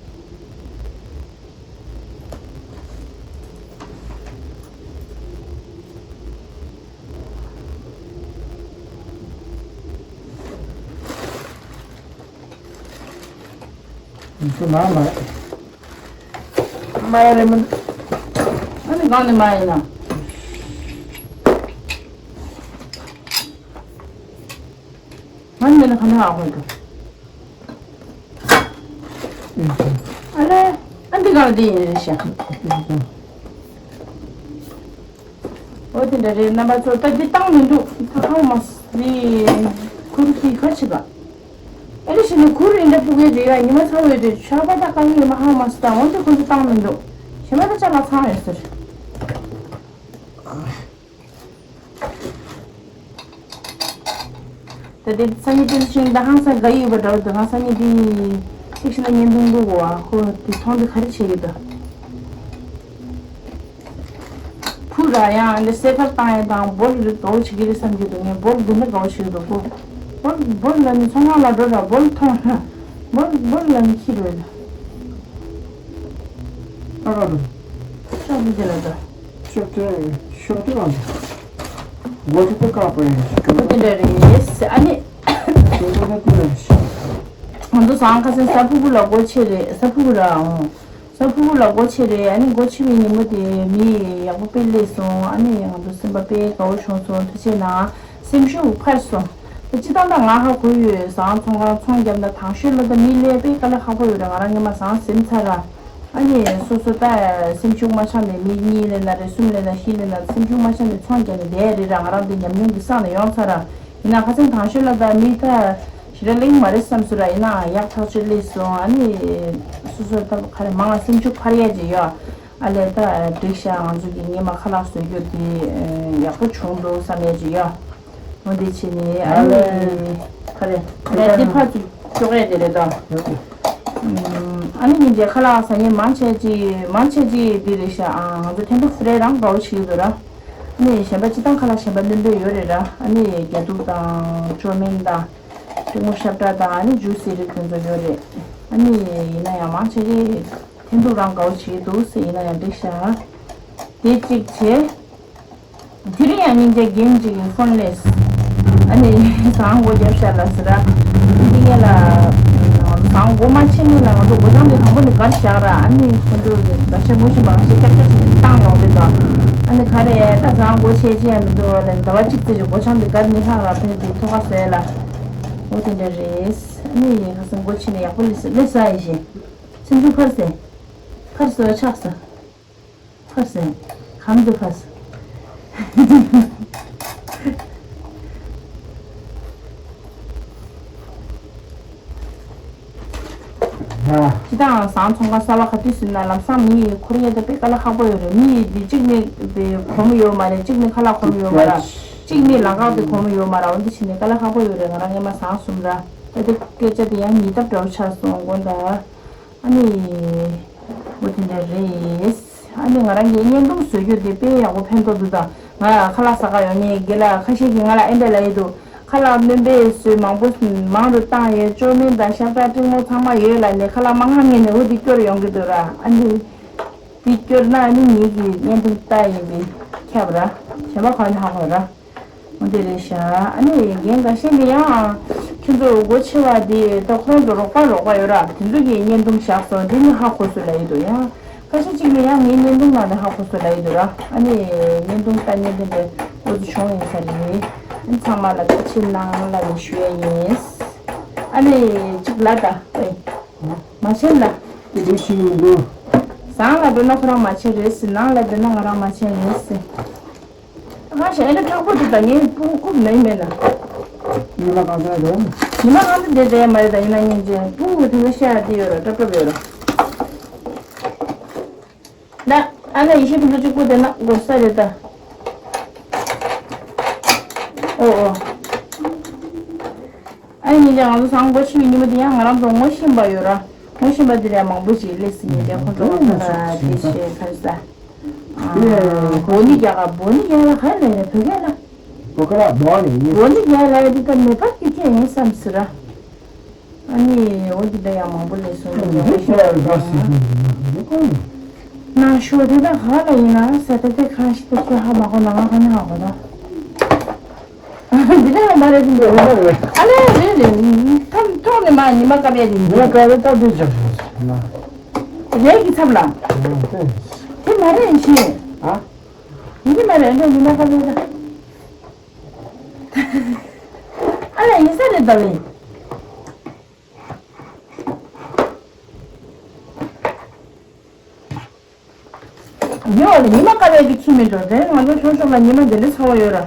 ཁྱོད་མ་མ་མ་ཡ་རེད་མི་འདུག་ཨ་ནི་གང་ནས་མ་ཡིན་ན། ང་ནི་ཁ་ནས་ཨ་ཧོན་ཏོ། ཨ་ལེ། ཨ་འདི་གང་འདི་ཡིན་རེད་ཤག་འོ་དེ་འདྲ་རེད། རྣམ་པ་ཚོ་ད་འདི་བཏང་མི་འདུག་ད་ཧ་མ་སི་ཁུར་གྱིས་ཁ་ཕྱེ་བ། ཨེ་རེ་ཞིག་ནི་ཁུར་ཡིན་འདྲ་ཕུག་གི་རེད་ཡ། ཉི་མ་ཚ་བོའི་དུས་ཆར་པ་ད་དཀའ་ངལ་མ་ཧ་མ་སི། ད་འོན་ཏེ་ཁོ་ཚོ་བཏང་མི་འདུག་ཞེ་མ་ད་ཅ་ལག་ཚང་ཡོད་ཟེར། ད་དེ་སང་ཉིན་དེ་ཤིང་ད་ཧང་སང་དགའ་ཡི་ཡོད་པ་འདྲ་བོ་འདུག་ང་སང་ཉིན་དེ་ཅིག་ཤིང་ད་བརྙན་ཐུང་བླུག་གོ་བ། ཁོ་དེ་མཐོང་དེ་ག་རེ་བྱེད་ཀྱི་འདུག་ཕུ་ར་ཡང་འདི་སེ་ཁར་བཏང་ཡ་དང་སྦོལ་རེ་དོ་བྱེད་ཀྱི་རེད་བསམ་གྱི་འདུག་ངས་སྦོལ་འདི་འདྲ་དགའ་བོ་བྱེད་ཀྱི་འདུག་ཁོ་སྦོལ་སྦོལ་ལ་ནི་ཚོང་ཁང་ལ་འགྲོ་ར་སྦོལ་མཐོང་ར་སྦོལ་སྦོལ་ལ་ནི་ཁྱི་རེད། ཨ་ར་ར། ཤོག་འདི་དེ་ལ་འདུག་ཤོག་དེ་ཤོག་དེ་རང་འདུག་སྒོ་ཐོག་ཏུ་བཀག་པ་ཡིན། སྒོ་དེ་འདྲ་རེད། ཨ་ནི། སྒོ་ཐོག་ཏུ་ཡིན། ང་ཚོ་སང་ཁ་སང་ས་ཕུ་བུ་ལ་སྒོ་ཕྱེ་རེད། ས་ཕུ་བུ་ར་འོང་། ས་ཕུ་བུ་ལ་སྒོ་ཕྱེ་རེད། ཨ་ནི་སྒོ་ཕྱེ་བའི་ཉིན་མོ་དེ་མི་ཡག་པོ་དཔེ་སླེབས་སོང་། ཨ་ནི་ང་ཚོ་སེམས་པ་དཔེ་དགའ་བོ་བྱུང་སོང་། ཐུགས་རྗེ་གནང་། སེམས་ཤུགས་འཕར་སོང་། ད་སྤྱི་བཏང་ད་ང་ཧ་གོ་ཡོད། སང་ཚོང་ཁང་ཚོང་བརྒྱབ་ན་དང་ཤོས་ལ་ད་མི་སླེབས་པས་དཀའ་ལས་ཁག་པོ་ཡོད་རེད། ང་རང་སྔོན་མ་སང་སེམས་ཚར་ར། ཨ་ནི་སོ་སོ་ད་སེམས་ཤུགས་མ་ཆག་ནས་མི་གཉིས་སླེབས་ན་རེད། གསུམ་སླེབས་ན་བཞི་སླེབས་ན་སེམས་ཤུགས་མ་ཆག་ནས་ཚོང་བརྒྱབ་ནས་བསྡད་རེད་ར། ང་རང་འདི་ཉམས་མྱོང་འདི་བསགས་ནས་ཡོང་ཚར་ར། ཡིན་ན་ཁ་སང་དང་ཤོས་ལ་ད་མི་ད་ཞེ་དྲག་ལེགས་མ་རེད་བསམ་སོང་ར། ཡིན་ནའང་ཡག་ཐག་ཆོད་སླེབས་སོང་། ཨ་ནི་སོ་སོ་ད་ག་རེ་མང་ལ་སེམས་ཤུགས་འཕར་ཡས་ཅིག་ཡོད། ཨ་ལས་ད་འགྲིག་ཤག་ང་ཚོ་གི་སྔོན་མ་ཁ་ལག་བཟོ་རྒྱུ་དེ་ཡག་པོ་བྱུང་འདུག་བསམ་ཡས་ཅིག་ཡོད། འོ་དེ་བྱས་ནས་ཨ་ནི་ག་རེ་ལས་འདི་ཕར་ཚུར་ཅོག་ཡས་དེ་རེད་ད། ཨ་ནི་སྙིང་རྗེ། ཁ་ལག་ཟ་མཁན་མང་ཆེ་ཅིག་མང་ཆེ་ཅིག་འདི་རེད་ཤག་ཨ་ང་ཚོ་ཐེན་ཐུག་ཧྥི་རེ་རང་དགའ་བོ་བྱེད་ཀྱི་འདུག་ར། ཨ་ནི་གཞན་པ་སྤྱི་བཏང་ཁ་ལག་གཞན་པ་སྣོན་འདོད་ཡོད་རེད་ར། ཨ་ནི་རྒྱ་ཐུག་དང་ཅོ་མིན་དང་། ཏྲིང་མོ་ཤ་བཀྲ་དང་ཨ་ནི་ཇུས་ཟེར་རིགས་དེ་ཚོ་ཡོད་རེད། ཨ་ནི་ཡིན་ན་ཡང་མང་ཆེ་གིས་ཐེན་ཐུག་རང་དགའ་བོ་བྱེད་ཀྱི་འདུག་ཟེར། ཡིན་ན་ཡང་འགྲིག་ཤག་དེ་གཅིག་བྱས། དེ་རིང་ཡང་སྙིང་རྗེ་རྒན་གཅིག་གིས་ཕོན་སླེབས། ཨ་ནི་ཟངས་སྒོ་བརྒྱབ་ཤག་ལ་ཟེར་ར། འདི་ངས་ལ། ཟངས་སྒོ་མ་ཕྱེ་སྔོན་ལ་ང་ཚོ་སྒོ་ཆང་དེ་དང་པོ་ནས་བསྒར་བཞག་ར། ཨ་ནི་ཁོ་ཚོ་གི་འདར་ཤ་ངོ་ཤེས་པ་ཞིག་ཀྱག་ཀྱག་ཞིག་བཏང་ཡོང་རེད་དོ། ཨ་ནི་ག་རེ་ད་ཟངས་སྒོ་ཕྱེ་ཅི་ཡང་མི་འདུག་ལ་ཟླ་བ་གཅིག་ཙམ་ཞིག་སྒོ་ཆང་དེ་བསྒར་མི་ལྷག་ར། ཕན་ཚུན་ཐོག་ཁ་བཟོས་ལ། འོ་དེ་འདྲ་རེད། ཨ་ནི་ཁ་སང་སྒོ་ཕྱེ་ནས་ཡག་པོ་སླེབས་སོང་། སླེབས་སོང་ཡིན་ཞེས། སེམས་ཤུགས་འཕར་སོང་། འཕར་སོང་། ཆགས་སོང་། ཧ་སེ། གང་དུ་ཧ་སེ། ཡ། ཅི་དང་ཟངས་ཚོང་ཁང་གསར་པ་ག་དུས་ཟིན་ན་ལམ་སང་མི་ཡི་ཁོར་ཡུག་དེ་དཔེ་དཀའ་ལས་ཁག་པོ་ཡོད་རེད། མི་ཡི་འདི་གཅིག་ནི་དེ་གོམས་ཡོད་མ་རེད། གཅིག་ནི་ཁ་ལག་གོམས་ཡོད་མ་རེད། གཅིག་ནི་ལམ་ཁ་དེ་གོམས་ཡོད་མ་རེད། འོ་འདི་བྱས་ནས་དཀའ་ལས་ཁག་པོ་ཡོད་རེད། ང་རང་སྔོན་མ་ཟངས་གསུམ་ར། ད་དེ་སྐད་ཆ་དེ་ཡང་ཉིས་ལྟར་འདྲ་བོ་ཆགས་སོང་དགོངས་དག་ཨ་ནི། འོ་དེ་འདྲ་རེད། ཨ་ནི་ང་རང་གིས་བརྙན་ཐུང་བཟོ་རྒྱུ་དེ་དཔེ་ཡག་པོ་ཕན་ཐོགས་འདུག་ད་ང་ཁ་ལག་ཟ་ག་ཡོང་མཁན་རྒན་ལགས་ཁ་ཤས་ཀྱིས་ང་ལ་ཨེ་འདྲ་ལབ་ཡི་འདུག་ཁ་ལག་སྣོན་པའི་བཟོས་མང་པོ་མང་རུ་བཏང་ཡོད། ཅོ་མིན་དང་ཤ་བཀྲ་ཏྲིང་མོ་ཚང་མ་ཡོད་ལབ་ནས་ཁ་ལག་མང་ང་ངེས་ནས་འོ་དེ་སྐྱོར་ཡོང་གི་འདུག་ར། ཨ་ནི། དེ་སྐྱོར་ན་ཨ་ནི་ངེད་ཀྱིས་བརྙན་ཐུང་ལྟ་ཡིན་པས་ཁྱབ་ར། གཞན་པ་གང་ཡང་ཧ་གོ་ར། འོ་དེ་རེད་ཤག་ཨ་ནི་རྒན་འགའ་ཤས་ནི་ཡང་ཁྱེད་ཚོ་སྒོ་ཕྱེ་བ་དེ་ད་ཁོང་ཚོ་རོགས་པ་རོགས་པ་ཡོད་ར། དེ་ཚོ་གིས་བརྙན་ཐུང་བཞག་སོང་། དེ་ནི་ཧ་གོ་སོང་ལབ་ཡི་འདུག་ཡང་ཁ་ཤས་གཅིག་ནི་ཡང་ངའི་བརྙན་ཐུང་ནང་ནས་ཧ་གོ་སོང་ལབ་ཡི་འདུག་ར། ཨ་ནི་བརྙན་ཐུང་ལྟ་མཁན་དེ་འདྲ་འོ་ཚོ་བྱུང་ཡིན་ས་རེད། ཨ་ནི་ཚང་མ་ལ་ཐུགས་རྗེ་གནང་ལབ་ནས་ཞུ་ཡ་ཡིན། ཨ་ནི་གཅིག་ལ་ད་ཨེ་མ་བྱན་ལ། དེ་འདྲ་ཞིག་མི་འདུག་ཟངས་ལ་འགྲོ་ན་ཁོ་རང་མ་བྱན་རེད་ཟེར། ནང་ལ་འགྲོ་ན་ང་རང་མ་བྱན་རེད་ཟེར། ཁ་ཤས་ཨེ་འདྲ་དྲག་པོ་འདུག་ད་ངས་སྤུ་གུ་རྐུབ་ན་ཡིན་མེད་ན། ཉི་མ་གང་ཚ་རེད། ཉི་མ་གང་ཚ་འདི་རེད་མ་རེད། ད་ཡིན་ན་སྙིང་རྗེ་སྤུ་གུ་དེ་ཚོ་ཤ་འདི་ཡོད་ར་སྲབ་སྲབ་ཡོད་ར། ད་ཨ་ན་ཡེ་ཤེས་ཕུན་ཚོགས་གཅིག་པུ་དེ་ན་སྒོ་ས་རེད་ད། ཨོ་ཨོ། ཨ་ནི་ཉིན་ཅག་ང་ཚོ་ཟངས་སྒོ་ཕྱེ་བའི་ཉིན་མོ་དེ་ཡང་ང་རང་ཚོ་ངོ་ཤེས་པ་ཡོད་ར། ངོ་ཤེས་པ་དེ་ལས་མང་པོ་ཞིག་སླེབས་ཟིན་ཡོད་དེ་ཁོ་ཚོ་ང་ཚོ་ལ་དེ་བཤད་ཁ་རེད་ས། ཨ། བོ་ནི་རྒྱ་གར་བོ་ནི་རྒྱ་གར་ག་རེ་ལབ་ཡིན་བོད་སྐད་ལ། བོ་ཀ་ལ་བོ་ནི་ཡིན། བོ་ནི་རྒྱ་གར་ལབ་ཡ་དེ་ད་ནེ་པ་ལི་སྐད་ཡིན་བསམ་ཟེར་ར། ཨ་ནི་འོ་དེ་འདྲ་ཡང་མང་པོ་སླེབས་སོང་། ནང་ཤོག་དེ་ད་ག་ལ་ཡིན་ན་ས་ཏེ་ཏེ་ཁང་ཞིག་ཏུ་ཁྱོད་ཧ་མ་གོ་ན་ང་ག་ནས་ཧ་གོ་ན། འདི་འདྲ་ཡང་མ་རེད་འདི་འདྲ་ཨ་ལེ་རེད་རེད། ཐམ་ཐོག་ནས་མ་ཉི་མ་སྐབས་ཡ་དེ་ཉི་མ་སྐབས་ཡ་སྟབས་བདེ་ཅག་བྱུང་སོང་། རེད་ཀྱི་ཚབ་ལ། དེ་མ་རེད་ཤི། ཨ། ཡིན་གྱི་མ་རེད་འདྲ་ཉི་མ་ཁ་ལོ་ད། ཨ་ལ་ཡིན་ས་རེད་ད་བས། ཉོ་བ་ལ་ཉི་མ་དཀའ་བའི་གི་ཚུལ་མི་འགྲོ་དེ་ང་ཚོ་ཆུང་ཆུང་ལ་ཉི་མ་འདི་འདྲ་ཚ་བོ་ཡོད་ར།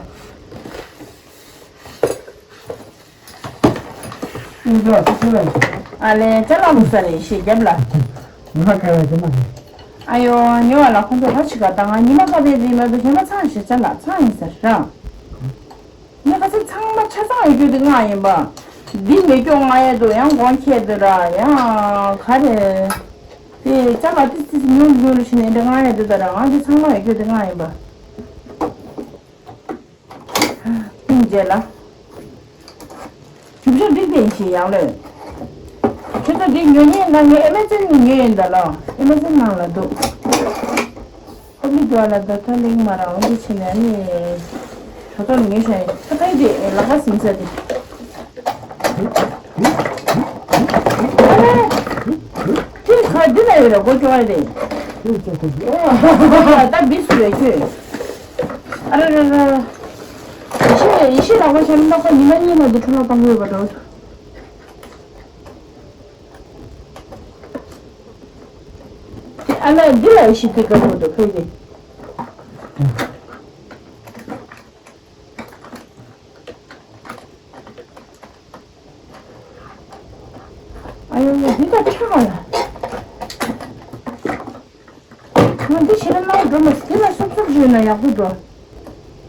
ཨ་ལས་ཅ་ལག་ལུག་ས་རེད་ཞེས་རྒྱབ་ལ། ཉི་མ་དཀའ་བའི་གི་མ་རེད། ཨ་ཡོ་ཉོ་བ་ལ་ཁོང་ཚོ་ཧ་ཆི་ག་ད་ང་ཉི་མ་དཀའ་བའི་རེད་མ་གཏོགས་གཞན་པ་ཚང་ཞེས་ཅ་ལག་ཚང་ཡིན་ཟེར་ར། ངས་ཁ་སང་ཚང་མ་ཆ་ཚང་ཡོད་རྒྱུ་དེ་ང་ཡིན་པ། འདི་མེད་སྐྱོ་ང་ཡས་འདུག་ཡང་གོང་ཁྱེར་འདུག་ར་ཡང་ག་རེ། དེ་ཅ་ལག་ཏི་ཏི་ཉུང་ཉུང་རུ་ཕྱིན་ནས་འདི་ང་ཡས་འདུག་ད་ར་ང་འདི་ཚང་མ་ཡོད་རྒྱུ་དེ་ང་ཡིན་པ། ཐུགས་རྗེ་ལ། རྒྱུ་ཆ་འགྲིག་པའི་ཞིག་ཡང་ལོས། ཁྱོད་ཚོ་འདི་ཉོ་མཁན་ལ་ངས་ཨེ་མེ་ཛོན་ནས་ཉོས་ཡིན་ད་ལོ། ཨེ་མེ་ཛོན་ནང་ལ་འདུག་ཨོ་ལི་དུ་ཨ་ལ་ད་ཐོ་ལིང་མ་རང་འདི་ཕྱིན་ནས་ནི། ད་ཐོ་ལ་ཉོས་ཤ་ཡིན་ད་ཕན་དེ་ལག་པ་ཟིན་ས་དེ། ཁྱེད་ག་འདི་ལ་ཡོད་ར་སྒོ་ཅོག་ཨེ་རེད། ད་འདི་སུ་རེད་ཁྱོད། ཨ་ར་ར་ར། ཡེ་ཤེས་ཡེ་ཤེས་ལག་པ་བྱས་ན་ལག་པ་ཉི་མ་གཉིས་ནང་དུ་འཁྲུ་ལག་བཏང་གི་ཡོད་པ་འདྲ་བོ། ཨ་ལ་འདི་ལ་ཡེ་ཤེས་དེ་དགའ་པོ་འདུག་ཕལ་ཆེར། ཨ་ཡོ་ཡོ་འདི་ད་ཁྲག་ལ། ང་འདི་ཞེ་ན་ནང་འགྲོ་མ་སྲིད་དེ་ལ་སོབ་སོབ་བྱས་ན་ཡག་པོ་འགྲོ།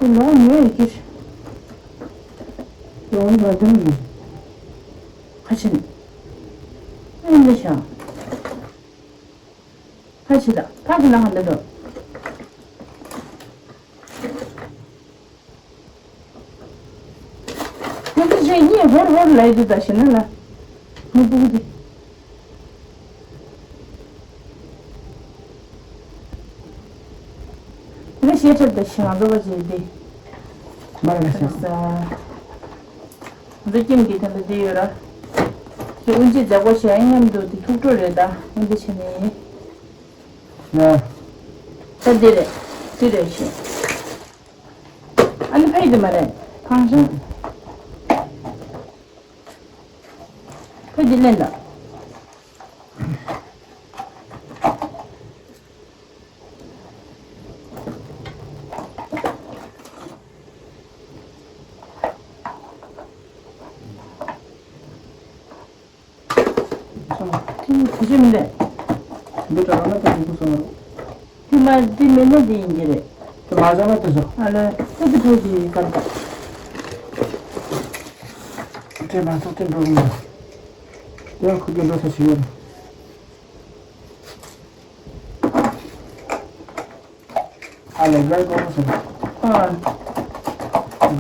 དེ་ལོག་ཉོས་ཡོད་ཀྱི་རེད། ཡོང་ཡོང་དེ་མི་ཁ་ཆེ་ནི། ཨ་ནི་འདི་ཤ། ཁ་ཆེ་ད་ཕ་གི་ན་ཧ་འདི་འགྲོ། དེ་ཚོ་བྱས་གཉིད་ཧོར་ཧོར་ལས་དུས་ད་ཞེ་ན་ལ། མི་སྤུ་གུ་དེ། དེ་ལ་ཤེས་ཁྲབ་ད་ཞེ་ང་ཚོ་བ་བྱས་དེ། མ་རེད་ཤག་ང་ཚོ་ཀྱིམ་གྱི་དེ་འདྲ་དེ་ཡོད་ར། དེ་དབུན་ཅི་མཛད་སྒོ་བྱས་མཉམ་དུ་དེ་ཐུག་འཕྲོ་རེད་ད་དབུན་ཅི་བྱས་ནས། ཡ། ད་དེ་རེད། དེ་རེད་ཤེས། ཨ་ནི་ཕ་ཡི་དེ་མ་རེད། ཕང་ཤང་། ཕ་དེ་ལེན་ད། ཐིམ་གོ་ཆེ་མི་འདུག་འདི་གྲྭ་ལ་ད་འདུག་སོང་། ཐིམ་མ་འདི་མེད་ན་འདི་ཡིན་གྱི་རེད། དེ་མ་བྱ་ན་དེ་ཚོ། ཨ་ལས་ཁོ་ཚོ་ཕེབས་ཀྱི་ཡིན་སྐར་ད། དེ་མ་ཚོགས་དེ་འགྲོ་གི་མ། ཡང་ཁོ་གི་འགྲོ་ས་ཞིག་ཡོད། ཨ་ལས་རྒྱ་གོ་སོང་། ཨ།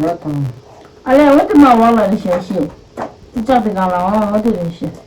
རྒྱ་དང་། ཨ་ལས་འོ་དེ་མ་བ་ལ་རེ་ཞེ་ཞེ། དེ་ལྕགས་དེ་གང་ལ་འོ་དེ་རེ་ཞེ། དེ་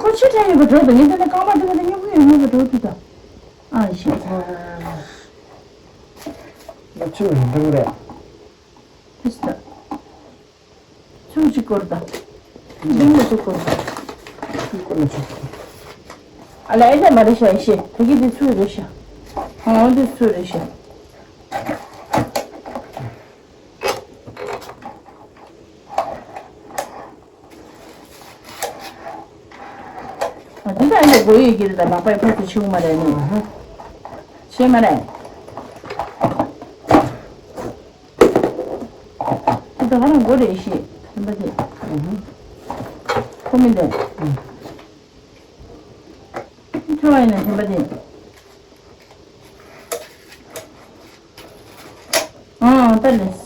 ཁོ་ཆུ་ཕྲན་ཡོད་པ་འགྲོ་དང་ངས་དེ་ནས་རྐང་པ་དེ་མ་དེ་སྨྱུ་གུ་ཡོད་སྨྱུ་གུ་འགྲོ་དུས་དང་། ཨ་ཤི། ང་ཆུ་མི་འདུག་རེད། ཁྱི་ཆུ་དང་། ཚུར་གཅིག་སྐོར་དང་། འདི་མོ་ཚུར་སྐོར་དང་། ཚུར་སྐོར་ལ་ཆུ། ཨ་ལ་ཨེ་ད་མ་རེད་ཤ་ཨེ་ཤེ་ད་གི་འདི་ཚུར་རེད་ཤ། ཧོ་འདི་ཚུར་རེད་ཤ། ཨ་འདི་ད་ཨེ་ད་གོ་ཡོད་ཀྱི་རེད་ད་ལག་པའི་ཕར་ཚུར་ཆུ་མ་རེད་ནི། ཤེས་མ་རེད། ད་ག་རང་མགོ་རེད་ཤེས་ཐེམ་པ་དེ། ཁོ་མི་འདུག་ཐོ་བ་ཡིན་ན་ཐེམ་པ་དེ། ཨང་ད་ལེས།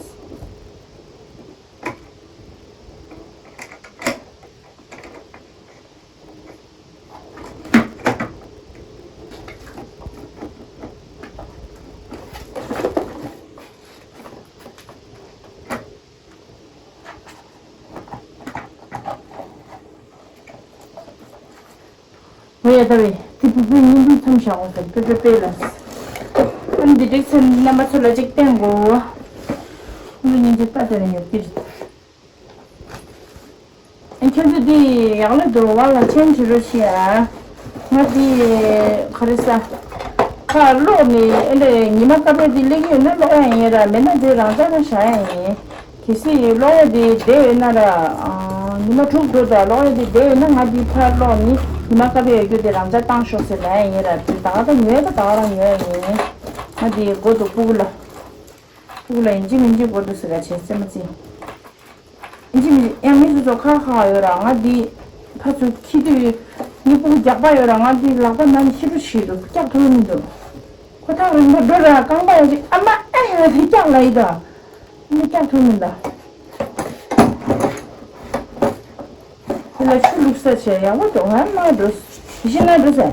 ངས་ད་བས་དེ་བུ་བུའི་བརྙན་ཐུང་མཚམས་བཞག་འོང་ཟེར་པེ་པེ་པེ་ལ། ཨ་ནི་འདི་འགྲིག་ཚེ་རྣམ་པ་ཚོ་ལ་ཅིག་བསྟན་དགོ། ཁོང་ཚོ་སྙིང་རྗེ་ལྟ་དེ་རིང་ཡོད་ཀྱི་རེད། ཨ་ཁྱོད་ཚོ་འདི་ཡག་ལེ་འདུག་བ་ལ་ཆེན་བྱེད་རོགས་ཤིག་ཨ། ང་འདི་ག་རེ་ཟ། ཁ་ལོག་ནས་ཨེ་འདྲ་ཉི་མ་སྐར་མ་འདི་སླེབས་ཀྱི་ཡོད་ན་ལོག་ཡ་ཡིན་ར། མེད་ན་འདི་རང་འཇགས་ན་བཞག་ཡ་ཡིན། གལ་སྲིད་གློག་འོད་དེ་བསྡད་ཡོད་ན་ར། ཉི་མ་དྲུག་འགྲོ་དང་གློག་འོད་དེ་བསྡད་ཡོད་ན་ང་འདི་ཕར་གློག་ནི་ཉི་མ་སྐབས་ཡོད་རྒྱུ་དེ་རང་འཇགས་བཏང་ཤོག་ཟེར་ལབ་ཡ་ཡིན་ར། དེ་ད་ག་ད་ཉོས་ད་ད་ག་རང་ཉོས་ཡ་ཡིན། ང་འདི་སྒོ་དུ་སྤུ་གུ་ལ། སྤུ་གུ་ལ་ཡིན་གཅིག་མིན་གཅིག་སྒོ་དུ་ཟེར་ག་བྱས་རྩེད་མོ་རྩེ། ཡིན་གཅིག་མིན་གཅིག་ཡང་མི་སུ་ཚོ་ཁ་ཁ་ཡོད་ར། ང་འདི་ཕར་ཚུར་ཁྱི་དུས་ངའི་སྤུ་གུ་རྒྱགས་པ་ཡོད་ར། ང་འདི་ལག་པ་ནང་ནས་ཤི་འགྲོ་ཤི་འདུག་སྐྱག་ཐུབ་མི་འདུག་ཁོ་ཐག་རིང་པོ་འགྲོ་ར་རྐང་པ་ཡང་ཅིག་ཨ་མ་ཨེ་ཧ་དེ་སྐྱག་ལ་ཡི་ད། འདི་སྐྱག་ཐུབ་མི་འདུག་དེ་ལ་ཆུ་བླུགས་ས་བྱས་ཡག་པོ་འདུག་ང་མ་འགྲོ། ཡི་ཤི་ན་འགྲོ་ཟེར།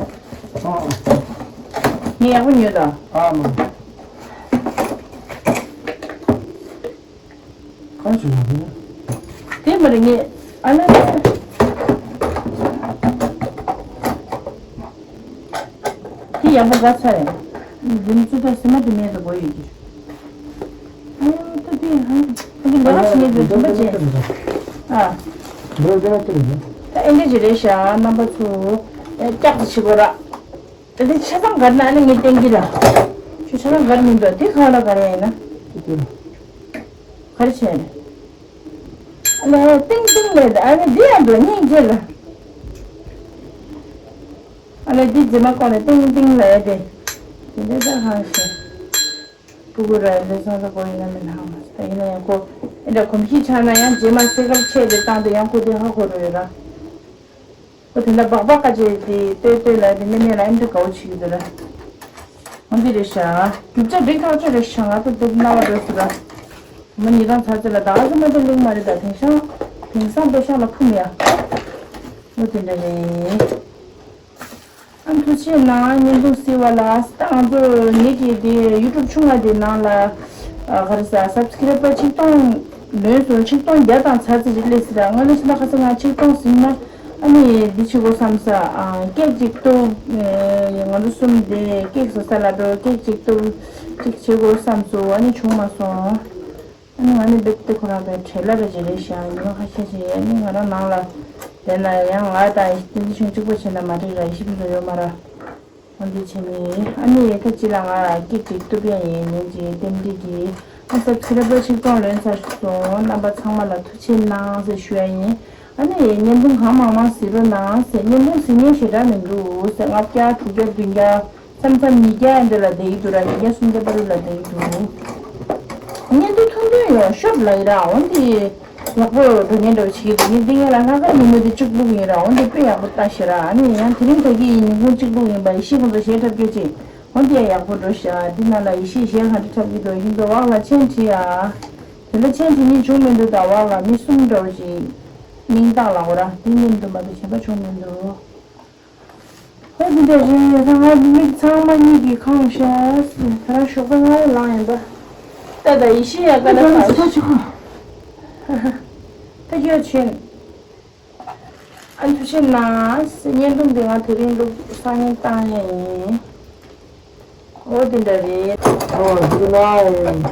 ངས་ཡག་པོ་ཉོས་དང་། ཨ་མ། གང་བྱུང་ཡོད་དེ། དེ་མ་རེད་ངས་ཨ་ལ་ལ། དེ་ཡག་པོ་དགའ་ཚར་རེད། རིམ་བཅུ་དང་སེ་མ་དེ་མེད་དུ་གོ་ཡོད་ཀྱི། ཨ་ད་དེ་ཧ་ད་དེ་ལས་ཀ་བྱེད་ཡས་དེ་རིམ་པ་བྱེད། ཨ། འགྲོ་འགྲོ་ཏེ་རེད། ད་ཨེ་འདྲ་ཅིག་རེད་ཤག་རྣམ་པ་ཚོ། ཨེ་སྐྱག་ཅིག་བྱེད་དགོས་ར། ད་དེ་ཆ་ཚང་གར་ན་ཨ་ནི་ངས་བསྟན་གྱི་ར། ཁྱོད་ཆ་ཚང་གར་མི་འདུག་དེ་ག་ལ་ག་རེ་ཡིན་ན། ག་རེ་བྱས་ནས། ཨ་ལས་ཏིང་ཏིང་ལས་ཨ་ནི་འདི་ཡང་འགྲོ་སྙིང་རྗེ་ལ། ཨ་ལས་འདི་རྫི་མ་ཀོ་ལ་ཏིང་ཏིང་ལས་དེ། དེ་འདྲ་ད་ཧང་ཤེས། སྤུ་གུ་ར་ལས་སང་ས་ཀོ་ཡིན་ན་མིན་ཧང་མ་ས་ཡིན་ན་ཡང་ཀོ། ཨེ་འདྲ་གོམས་གཤིས་ཆགས་ན་ཡང་རྗེས་མ་སེ་གལ་ཆད་དེ་བཏང་དེ་ཡང་ཁོ་དེ་ཧ་གོ་རུ་ཡོད་ར། ཁོ་དེ་འདྲ་སྦག་སྦག་ཀ་ཅེ་དེ་ལྟོས་ལྟོས་ལ་དེ་ནི་ནས་ལ་ཨེ་འདྲ་དགའ་བོ་བྱེད་ཀྱི་འདུག་ར། འོ་འདི་རེད་ཤག་རྒྱུ་ཆ་འགྲིག་ཐག་ཆོད་རེད་ཤག་ང་ཚོ་འདི་རྣ་བ་འགྲོ་སྲིད་ར། མ་ཉི་དང་ཚ་ཚ་ལ་ད་ག་ཚོད་མ་དེ་གླེང་མ་རེད་ད་དེང་སང་། དེང་སང་པེ་ཤག་ལ་ཕུམ་ཡ། འོ་དེ་འདྲ་རེད། ཨ་ཐུགས་ཆེ་གནང་། བརྙན་ཐུང་གཟིགས་པ་ལ། ད་ང་ཚོ་ངེད་ཀྱི་དེ་ཡུ་ཊུབ་ཆུང་བ་དེ་ནང་ལ་ག་རེ་ཟ་སབ་སི་ཀི་རེབ་པར་ཆིག་སྟོང་ལོན་སོང་། ཆིག་སྟོང་བརྒྱ་དང་ཚ་ཚ་ཅིག་སླེབས་ཟེར་ར། ང་ལ་ཕྱིན་ན་ཁ་སང་ང་ཆིག་སྟོང་ཟིན་ན་ཨ་ནི་འདི་བྱེད་དགོས་བསམ་ས། ཀེག་ཅིག་གཏུབ། ང་ཚོ་གསུམ་དེ་ཀེག་བཟོ་ས་ལ་འགྲོ། ཀེག་ཅིག་གཏུབ་ཅིག་བྱེད་དགོས་བསམ་སོང་། ཨ་ནི་བྱུང་མ་སོང་། ཨ་ནི་ང་ནི་རྦད་དེ་ཁོ་རང་པའི་བྲེལ་ལ་རེ་ཅིག་རེད་ཤག་ཉི་མ་ཁ་ཤས་ཤིག་ཨ་ནི་ང་རང་ནང་ལ་བསྡད་ན་ཡང་ང་དང་ཏིན་ཏིན་ཆུང་གཅིག་པོ་བྱས་ན་མ་འགྲིག་ར། ཡེ་ཤེས་ཕུན་ཚོགས་ཡོད་མ་ར། འོ་འདི་བྱས་ནི་ཨ་ནི་ཡ་ད་ཅི་ལ་ང་ཀི་ཅིག་གཏུབ་ཡ་ཡིན་ཉིན་གཅིག་རྟེན་འབྲེལ་གྱིས། ཨ་སབ་སི་ཀི་རེབ་པར་ཆིག་སྟོང་ལོན་ཚར་སོང་། རྣམ་པ་ཚང་མ་ལ་ཐུགས་ཆེ་གནང་ཟེར་ཞུ་ཡ་ཡིན། ཨ་ནི་བརྙན་ཐུང་གང་མང་མང་གཟིགས་རོགས་གནང་ཟེར། བརྙན་ཐུང་གཟིགས་མཁན་ཞེ་དྲག་མི་འདུག་ཟེར། ལྔ་བརྒྱ་དྲུག་བརྒྱ་བདུན་བརྒྱ། མཚམས་མཚམས་ཉིས་བརྒྱ་འདི་ལ་བསྡད་ཀྱི་འདུག་ར། ཉིས་བརྒྱ་སུམ་བརྒྱ་བར་ལ་བསྡད་ཀྱི་འདུག་བརྙན་ཐུང་ཐུང་ཐུང་ཡོང་ཤོབ་ལ་ཡི་ར། འོན་ཏེ་ཡག་པོ་འགྲོ་ཉན་འདྲ་བོ་བྱེད་ཀྱི་འདུག་ངས་འདི་ངས་ལ་ལྔ་ཀ་ཉིན་མོ་འདི་གཅིག་བླུག་ཡིན་ར། འོན་ཏེ་དཔེ་ཡག་པོ་ལྟ་ཤེས་ར། ཨ་ནི་ཡང་དེ་རིང་ད་གི་ཡིན་ཉིན་གུང་གཅིག་བླུག་ཡིན་པ་ཡེ་ཤེས་ཁོང་ཚོ་ཞེ་དྲག་སྐྱོ་ཅིག་འོན་ཏེ་ཡག་པོ་འགྲོ་ཤག་འདི་ནང་ལ་ཡེ་ཤེས་གཞས་གང་འདྲ་འཁྲབ་ཀྱི་འདུག་ཡིན་ཙང་བག་ལ་མཆན་བྲིས་ཨ། དེ་འདྲ་མཆན་བྲིས་མཁན་བྱུང་མི་འདུག་ད་བག་ལ་མི་གསུམ་འདྲ་བོ་ཞིག་མིང་བཏགས་ལ་འོ་ར། དེ་མཉམ་དུ་མ་གཏོགས་གཞན་པ་བྱུང་མི་འདུག་ཧོ་འདི་འདྲ་རེད། ད་ང་མིག་ཚང་མ་གཉིད་ཀྱིས་ཁེངས་ཤག་ད་རང་ཞོགས་པ་སྔ་པོ་ལངས་ཡིན་པ། ད་ད་ཡེ་ཤེས་ཡ་ཀ་ད་ད་ད་ད་ཆོག་ཆོག་ད་ཁྱོད་ཆེན། ཨ་ཐུགས་ཆེ་གནང་། བརྙན་ཐུང་འདི་ང་དེ་རིང་ལུག་སང་ཉིན་བཏང་ཡ་ཡིན། ཨོ་དེ་འདྲ་རེད། ཨོ་དེ་ན།